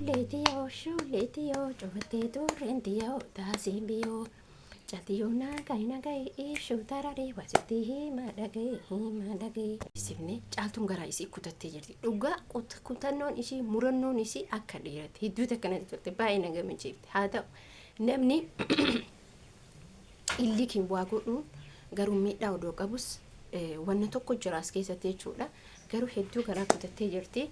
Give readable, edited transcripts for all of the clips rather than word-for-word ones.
Shuullee tiyoo shuullee tiyoo cufattee turreen tiyoo taasiin biyoo caltiyoo nagai nagai ishuu tararii wasitti hima dhagaye hima dhagaye. Sifne caaltuun garaa isii kutattee jirti. Dhugaa kutannoon isii murannoon isii akka dhiiratti hedduu takka natti tolte baay'ee na gammachiifte. Haa ta'u namni illikiin waa godhuun garuu miidhaa odoo qabus wanna tokko jira as keessatti jechuudha. Garuu hedduu garaa kutattee jirti.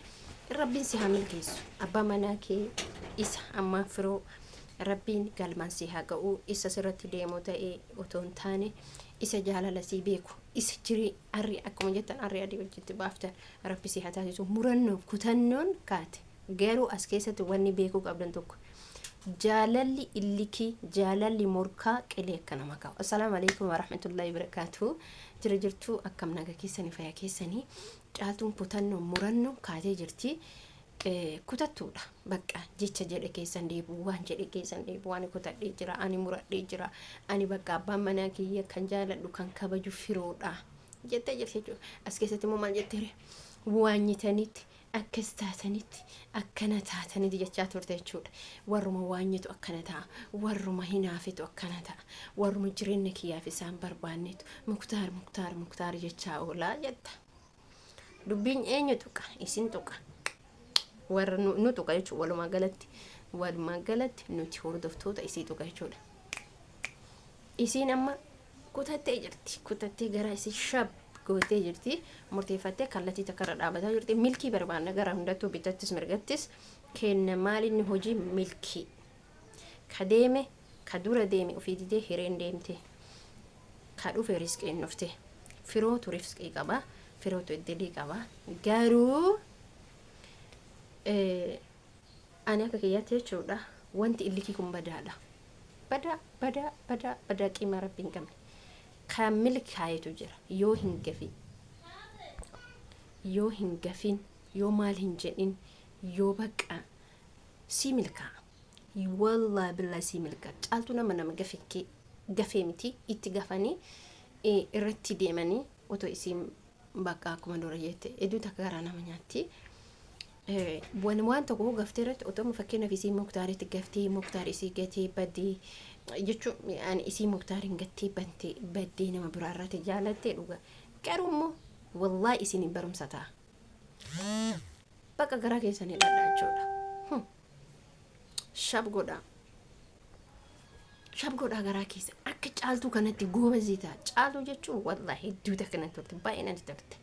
Rabbiin si haa milkeessu. Abbaa manaa kee isa ammaa firoo Rabbiin galmaan si haa ga'u. Isa sirratti deemu ta'e otoo hin taane isa jaalala sii beeku isa jirii arri akkuma jettan arri adii wajjitti baaftan Rabbi si haa taasisu. Murannoo kutannoon kaate. Garuu as keessatti wanni beekuu qabdan tokko jaalalli illikii jaalalli morkaa qilee akka nama kaa'u. Assalaamu alaikum warahmatullahi wabarakaatuh. Jira jirtuu akkam naga keessanii fayyaa keessanii caaltuun kutannoo murannoo kaatee jirti. Kutattuudha bakka jecha jedhe keessan deebi'u waan jedhe keessan deebi'u ani kutadhee jira ani muradhee jira ani bakka abbaan manaa kiyya kan jaaladhu kan kabaju firoodha jettee jirti jechuudha. As keessatti immoo maal jetteere waanyitanitti Akkas taatanitti, akkana taatanitti jechaa turte jechuudha. Warruma waanyetu akkana ta'a. Warruma hinaafetu akkana ta'a. Warruma jireenya kiyyaaf isaan barbaannetu Muktaar, Muktaar, Muktaar jechaa oolaa jetta. Dubbiin eenyu tuqa? Isin tuqa. Warra nu tuqa jechuudha walumaa galatti. Walumaa galatti nuti hordoftoota isii tuqa jechuudha. Isiin amma kutattee jirti. Kutattee garaa isii shab gootee jirti. Murteeffattee kallattii takka irra dhaabataa jirti. Milkii barbaanna gara hundattuu bitattis mirgattis kenna maal inni hojii milkii. Ka deeme ka dura deeme ofii didee hireen deemte. Ka dhufe risqiin dhufte. Firootu risqii qaba. Firootu iddilii qaba. Garuu ani akka kiyyaatti jechuudha wanti illikii kun badaadha. Badaa badaa badaa badaa qiimaa rabbi hin qabne. Kan milkaayetu jira yoo hin gafin yoo hin gafin yoo maal hin jedhin yoo bakka sii milkaa'a. Wallaahi billaahi sii milkaa'a. Caaltuu nama nama gafe gafee miti itti gafanii irratti deemanii otoo isiin bakka akkuma dura jette hedduu takka garaa nama nyaatti. Waan waan tokko gaftee irratti otoo fakkeenyaaf isii muktaaritti gaftee muktaar isii gatee badee jechuun ani isii muktaariin gattee bantee baddee nama biraa irratti jaalattee dhuga garuu immoo wallaahi isin barumsa ta'a. Bakka garaa keessan hidhadhaa jechuudha. Shab godhaa. Shab godhaa garaa keessa akka caaltuu kanatti goobazii ta'a. Caaltuu jechuun wallaahi hedduu takka natti tolte baay'ee natti tolte.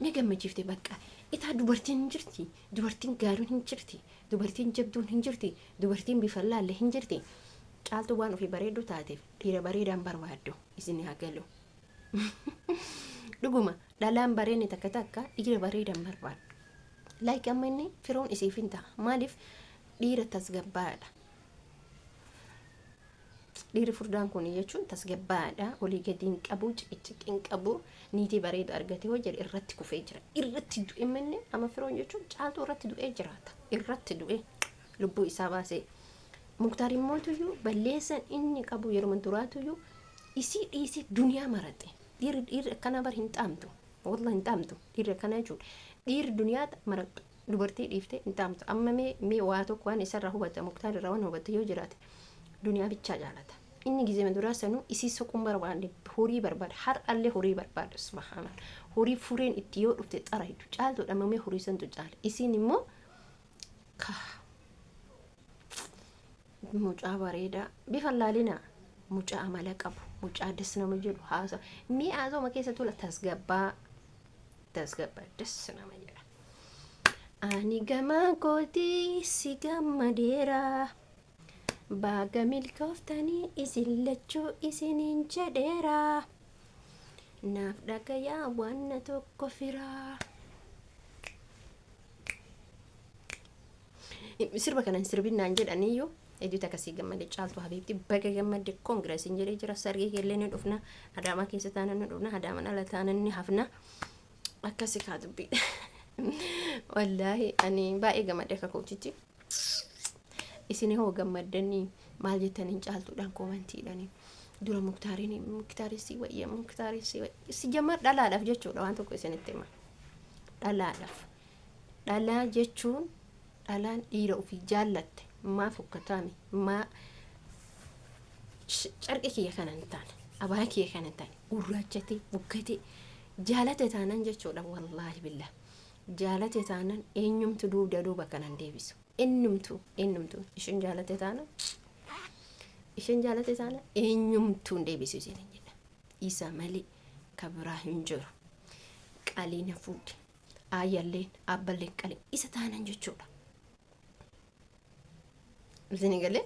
Na gammachiifte bakka itaa dubartiin hin jirti dubartiin gaariin hin jirti dubartiin jabduun hin jirti dubartiin bifa laalle hin jirti. Caaltuu waan ofii bareedduu taateef dhiira bareedaan barbaaddu isin haa galu. Dhuguma dhalaan bareedni takka takka dhiira bareedan barbaaddu. Like amma inni firoon isiif hin ta'a. Maaliif dhiira tasgabbaa'aadha. Dhiirri furdaan kun jechuun tasgabbaa'aadha. Olii gadi hin qabu, ciqiciqi hin qabu. Niitii bareedu argate hoo jedhe irratti kufee jira. Irratti du'e manni amma firoon jechuun caaltuu irratti du'ee jiraata. Irratti du'e lubbuu isaa baasee. Muktaar immootuyyuu balleessan inni qabu yeruma duraatuyyuu isii dhiisee duniyaa maraxe. Dhiirri dhiirri akkanaa bar hin xaamtu. Wallah hin xaamtu. Dhiirri akkanaa jechuudha. Dhiirri duniyaa maraxu. Dubartii dhiiftee hin xaamtu. Amma mee mee waa tokko waan isarraa hubatta Muktaar irraa waan hubatte yoo jiraate duniyaa bichaa jaalata. Inni gizema duraa sanuu isii soquun barbaanne horii barbaada. Har'allee horii barbaada. Subhaanallah. Horii fureen itti yoo dhufte xaraydu. Caaltuudha mamee horii santu caala. Isiin immoo ka mucaa bareedaa bifa laalinaa mucaa amala qabu mucaa das nama jedhu haasa mi'a haasawuma keessa tola tasgabbaa tasgabbaa das nama jedha. Ani gamaa kootii si gammadeera baaga milkooftanii isin lachuu isiniin jedheera naaf dhagayaa wanna tokko firaa. Sirba kana hin sirbin naan jedhaniyyuu hedduutu akkasii gammade caaltu habiibti baga gammadde koongiresiin jedhee jira sargii keellee ni dhufna adaamaa keessa taanan ni dhufna adaamaan ala taanan ni hafna akkasi kaa dubbii wallaahi ani baay'ee gammadde akka kootitti isin hoo gammaddanii maal jettaniin caaltuudhaan koomantiidhanii dura muktaariin muktaariin si wayya muktaariin si wayya si jammar dhalaadhaaf jechuudha waan tokko isinitti hima dhalaadhaaf Dhalaa jechuun Dhalaan dhiira ofii jaallatte maa fokkataami, maa carqii kiyya kana hin taane, abaa kiyya kana hin taane, gurraachatee bukkatee jaalate taanan jechuudha. Wallaahi billah, jaalate taanan eenyumtu duuba duuba kanan deebisu. Eenyumtu, eenyumtu isheen jaalate taanan, isheen jaalate taanan eenyumtu hin deebisu isin jedha. Isa malee ka biraa hin jiru. Qalii na fuudhe, aayyalleen abballeen qalii isa taanan jechuudha. Isin galee,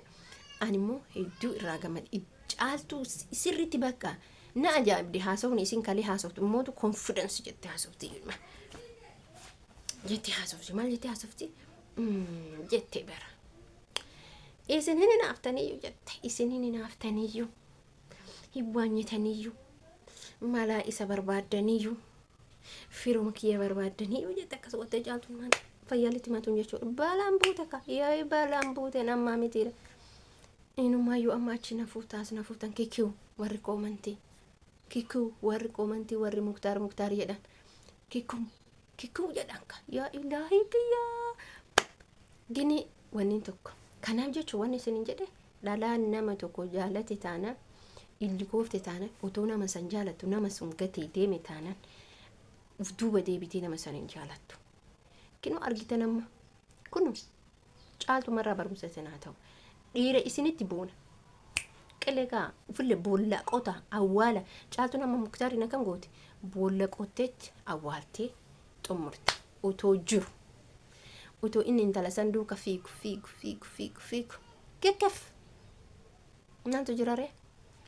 ani immoo hedduu irraa gammade. Caaltuu sirriitti bakka na ajaa'ibde. Haasofni isin kalee haasoftu immootu confidence jettee haasofti, jettee haasofti, maal jettee haasofti jettee bara. Isin hin hinaaftaniyyuu jette, isin hin hinaaftaniyyuu, hin waanyitaniyyuu, malaa isa barbaaddaniyyuu, firuma kiyya barbaaddaniyyuu jette. Akkas gottee Caaltuun maal fayyaalitti matuun jechuudha. Balaan buute ka yaa'ii balaan buute ammaa mitiidha. Inumaayyuu amma achi na fuutaas na fuutan. Kikiu warri koomantii, kikiu warri koomantii, warri Muktaar Muktaar jedhan, kikiu kikiu jedhan ka yaa ilaahii kiyyaa. Gini wanni tokko kanaaf jechuun wanni isin jedhe, dhalaan nama tokko jaalate taanaan, illi koofte taanaan, otoo nama san jaalattu nama sun gatee deeme taanaan, uf duuba deebitee nama san hin jaalattu. Kinoo argitan amma kunu Caaltumarraa barumsa isin haa ta'u. Dhiira isinitti boona. Qilee kaa ufillee boolla qota awwaala. Caaltuun amma Muktaariin akkam goote? Boolla qotteetti awwaaltee xumurte. Otoo jiru. Otoo inni intala san duuka fiigu fiigu fiigu fiigu fiigu. Kekkef. Maaltu jira ree?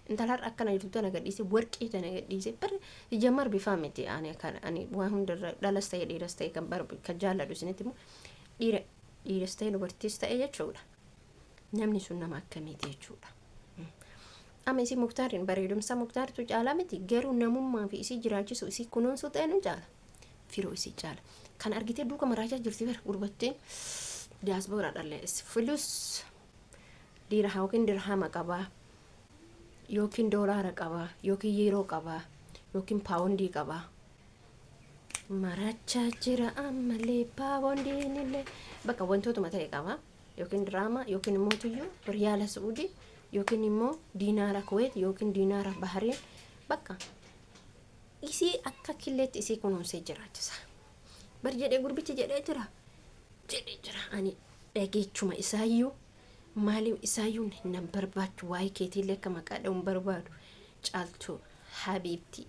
Intala har'a akkana jirtu tana gadhiise, warqii tana gadhiise. Bar jammar bifaa miti, ani kan ani waa hundarra dhalas ta'e dhiiras ta'e kan bar kan jaalladhu isinitti immoo dhiira dhiiras ta'e dubartiis ta'e jechuudha. Namni sun nama akkamiiti jechuudha. Amma isii Muktaariin bareedumsa Muktaartu caalaa miti, garuu namummaa fi isii jiraachisu, isii kunuunsuu ta'e nu caala. Firoo isii caala. Kan argitee duuka maraachaa jirti bara gurbattiin diyaasbooraa dhalle filus diiraha yookiin dirhama qabaa yookiin doolaara qabaa yookiin yeroo qabaa yookiin paawundii qabaa. Marachaa jira ammallee paawundiin illee bakka wantootuma ta'e qaba, yookiin diraama yookiin immoo tuyyuu riyaala Su'uudii yookiin immoo diinaara Kuweet yookiin diinaara Bahareen, bakka isii akka killeetti isii kunuunsee jiraachisa. Bar jedhee gurbichi jedhee jira, jedhee jira, ani dhageechuma isaayyuu maaliif isaayyuu nan barbaachu, waa'ee keetiillee akka maqaa dha'uun barbaadu, Caaltuu habiibtii.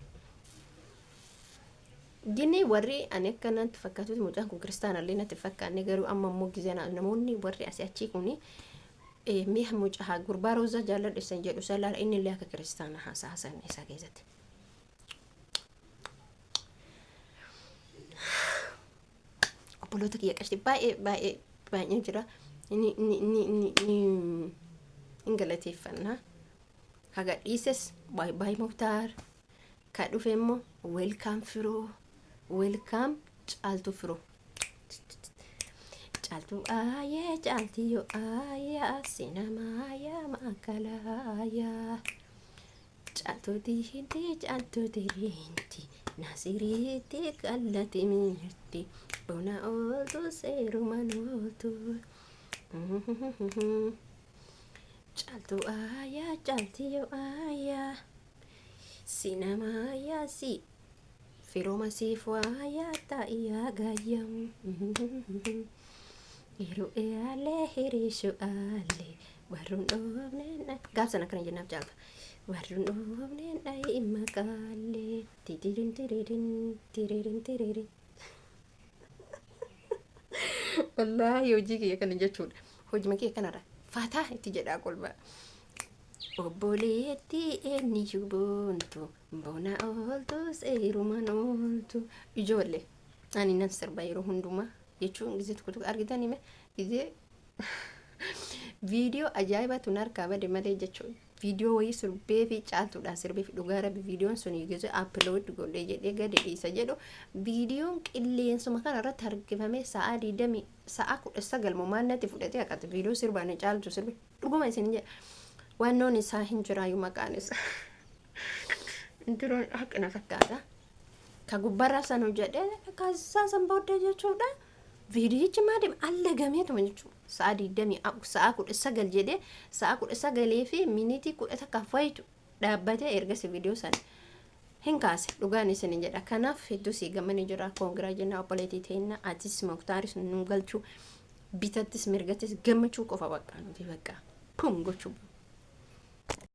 Gini warri ani akka natti fakkaatutti mucaan kun kiristaanallee natti fakkaanne, garuu amma immoo gizee namoonni warri asii achii kuni mi'a mucaa gurbaa roozaa jaalladhu isan jedhu san laala, inni illee akka kiristaana haasa'an isaa keessatti. Obboloota kiyya qashti, baay'ee baay'ee baay'ee jira. Ni ni ni ni ni hin galateeffanna. Kaga dhiises baay baay Muktaar. Ka dhufe immoo welcome firoo, welcome Caaltu firoo. Caaltuu aayee, Caaltiyyoo aayaa, sinamaayaa maakalaayaa. Caaltuu diinti, Caaltuu diriinti, Nasiriitti qallati miirti, bona ooltu seeruman ooltu. Caaltuu aayaa, Caaltiyyoo aayaa, sinamaayaa si. Firooma siif waayaa taa'iyaa gaayyam. Yeroo aalee hiriishu aalee warruun dhoofneen gaafsan akkana jennaaf Caaltu. Warruun dhoofneen dhayi maqaalee titirin tiririn tiririn tiririn. Wallaahi hojii kiyya kana jechuudha. Hojii kiyya kanarra fataa itti jedhaa kolba. Obboleettii eenyuyyuu boontu, bona ooltu seeruman ooltu. Ijoollee, ani nan sirba yeroo hundumaa jechuun gizee tokko tokko argitan hime gizee viidiyoo ajaa'ibaatu na harkaa bade malee jechuudha. Viidiyoo wayii sirbee fi Caaltuudhaan sirbee fi dhugaa rabbi viidiyoon sun gizee upload godhee jedhee gadi dhiisa jedhu, viidiyoon qilleensuma kana irratti harkifamee sa'aa 20, sa'aa 19 moo maal natti fudhatee haqate. Viidiyoo sirbaan Caaltu sirbe, dhuguma isin jedha. Wannoon isaa hin jiraayyuu, maqaan isaa Intiroon haqina fakkaata. Ka gubbarraa san hojjedhee kasaa san booddee jechuudha. Viidiyichi maa deema allagameetuma jechuudha. Sa'a digdamii sa'a 19 jedhee sa'a 19 fi miniitii 11 wayitu dhaabbatee ergasi viidiyoo sana hin kaase, dhugaan isin jedha. Kanaaf hedduu sii gammanii jira. Congra jennaa, obboleettii teenna. Atis Muktaaris nu galchuu bitattis mirgattis gammachuu qofa, bakka nuti bakka pum gochuu.